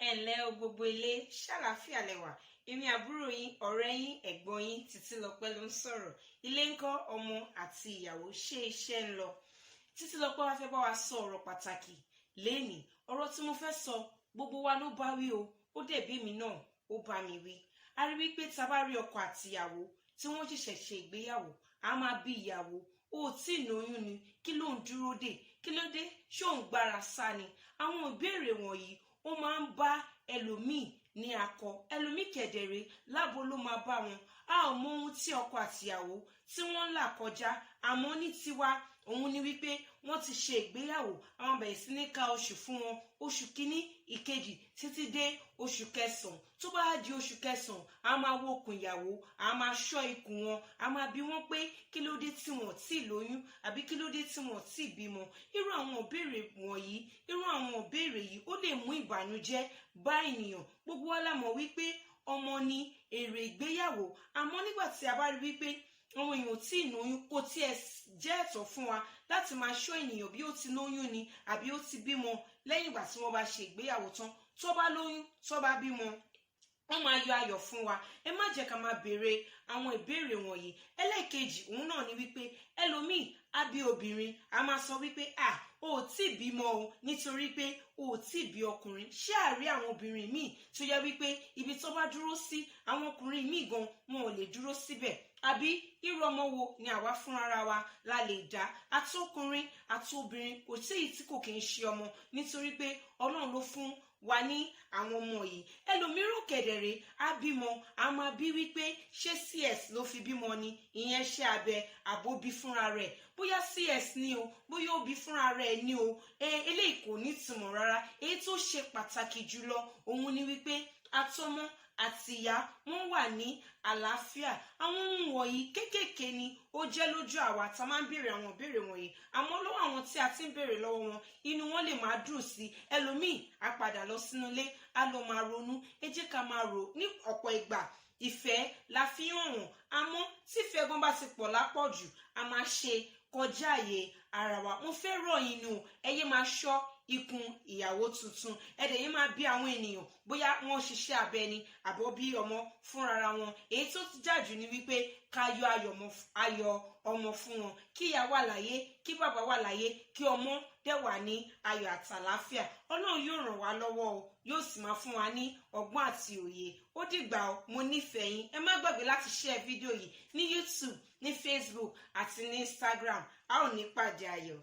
Ẹ ǹlẹ́ o, gbogbo ilé, ṣàlàáfíà lẹ́wà? Èmi àbúrò yín, ọ̀rẹ́ yín, ẹ̀gbọ́n yín, Títílọpẹ́ ló ń sọ̀rọ̀. Ilé ńkọ́? Ọmọ àti ìyàwó, ṣé iṣẹ́ ń lọ? Títílọpẹ́ wá fẹ́ bá wa sọ ọ̀rọ̀ pàtàkì lénìí. Ọ̀rọ̀ tí mo fẹ́ sọ, gbogbo wa ló bá wí o. Ó dẹ̀ bí mi náà, ó bá mi wí. A rí wípé tá a bá rí ọkọ àtìyàwó tí wọ́n ṣẹ̀ṣẹ̀ ṣe ìgbéyàwó, a máa bí ìyàwó, "O ò tí ì lóyún ni? Kí ló ń dúró dè? Kí ló dé? Ṣé òun gbára sá ni?" Àwọn ìbéèrè wọ̀nyí, ó máa ń bá ẹlòmíì ní akọ, ẹlòmíì kẹ̀dẹ̀rẹ̀ lábo ló máa bá wọn. A ò mọ ohun tí ọkọ àtìyàwó tí wọ́n ń là kọjá. Àmọ́ ní tiwa, òun ni wípé wọ́n ti ṣe ìgbéyàwó, àwọn bẹ̀rẹ̀ sí ní ka oṣù fún wọn, oṣù kínní, ìkejì, títí dé oṣù kẹsàn-án. Tó bá di oṣù kẹsàn-án, a máa wo okùn ìyàwó, a máa ṣọ́ ikùn wọn, a máa bi wọ́n pé kí ló dé tí wọ́n tí lóyún, àbí kí ló dé tí wọ́n tí bímọ. Irú àwọn ìbéèrè wọ̀nyí, irú àwọn ìbéèrè yìí, ó lè mú ìbànújẹ́ bá ènìyàn. Gbogbo wa la mọ̀ wípé ọmọ ni èrè ìgbéyàwó. Àmọ́ nígbà tí a bá rí wípé àwọn èèyàn tí ì lóyún, kò tiẹ̀ jẹ́ ẹ̀tọ́ fún wa láti máa ṣọ́ ènìyàn bí ó ti lóyún ni àbí ó ti bímọ lẹ́yìn ìgbà tí wọ́n bá ṣe ìgbéyàwó tán. Tó bá lóyún, tó bá bímọ, wọ́n máa yọ ayọ̀ fún wa. Ẹ má jẹ́ ká máa béèrè àwọn ìbéèrè wọ̀nyí. Ẹlẹ́ẹ̀kejì, òun náà ni wípé ẹlòmíì á bí obìnrin, a máa sọ wípé, "À, o ò tí ì bímọ o, nítorí pé o ò tí ì bí ọkùnrin." Ṣé àrí àwọn obìnrin míì tó yẹ wípé ibi tó bá dúró sí, àwọn ọkùnrin míì gan wọn ò lè dúró síbẹ̀? Àbí irú ọmọ wo ni àwa fúnra wa la lè dá? Àtọkùnrin àtobìnrin, kò sí èyí tí kò kì í ṣe ọmọ, nítorí pé Ọlọ́run ló fún wa ní àwọn ọmọ yìí. Ẹlòmíràn kẹ̀dẹ̀rẹ̀ á bímọ, a máa bí wípé ṣé CS ló fi bímọ ni, ìyẹn ṣe abẹ, àbó bí fúnra rẹ̀? Bóyá CS ni o, bóyá ó bí fúnra rẹ̀ ni o, eléyìí kò ní ìtumọ̀ rárá. Èyí tó ṣe pàtàkì jùlọ, òun ni wípé àtọmọ àti ìyá wọn wà ní àlàáfíà. Àwọn ohun wọ̀nyí, kéékèèké ni ó jẹ́ lójú àwa tá a máa ń béèrè àwọn ìbéèrè wọ̀nyí. Àmọ́ lọ́wọ́ àwọn tí a ti ń béèrè lọ́wọ́ wọn, inú wọn lè máa dùn sí. Ẹlòmíì á padà lọ sínú ilé, á lọ máa ronú. Ẹ jẹ́ ká máa rò ní ọ̀pọ̀ ìgbà, ìfẹ́ la fi hàn wọ́n. Àmọ́ tí ìfẹ́ gan bá ti pọ̀ lápọ̀jù, a máa ṣe kọjá àyè ara wa. Mo fẹ́ rọ̀ yín nù, ẹ yé máa ṣọ́ ikùn ìyàwó tuntun. Ẹ dẹ̀ yé máa bí àwọn ènìyàn bóyá wọ́n ṣiṣẹ́ abẹ ni àbọ̀ bí ọmọ fúnra wọn. Èyí tó jàjù ni wípé ká yọ ayọ̀ ọmọ fún wọn, kí ìyá wà láyé, kí bàbá wà láyé, kí ọmọ dẹ̀ wà ní ayọ̀ àtàláfíà. Ọlọ́run yóò ràn wá lọ́wọ́ o, yóò sì máa fún wa ní ọgbọ́n àti òye. Ó dìgbà o, mo nífẹ̀ẹ́ yín. Ẹ má gbàgbé láti share fídíò yìí ní YouTube, ní Facebook àti ní Instagram. A ò ní pàdé ayọ̀.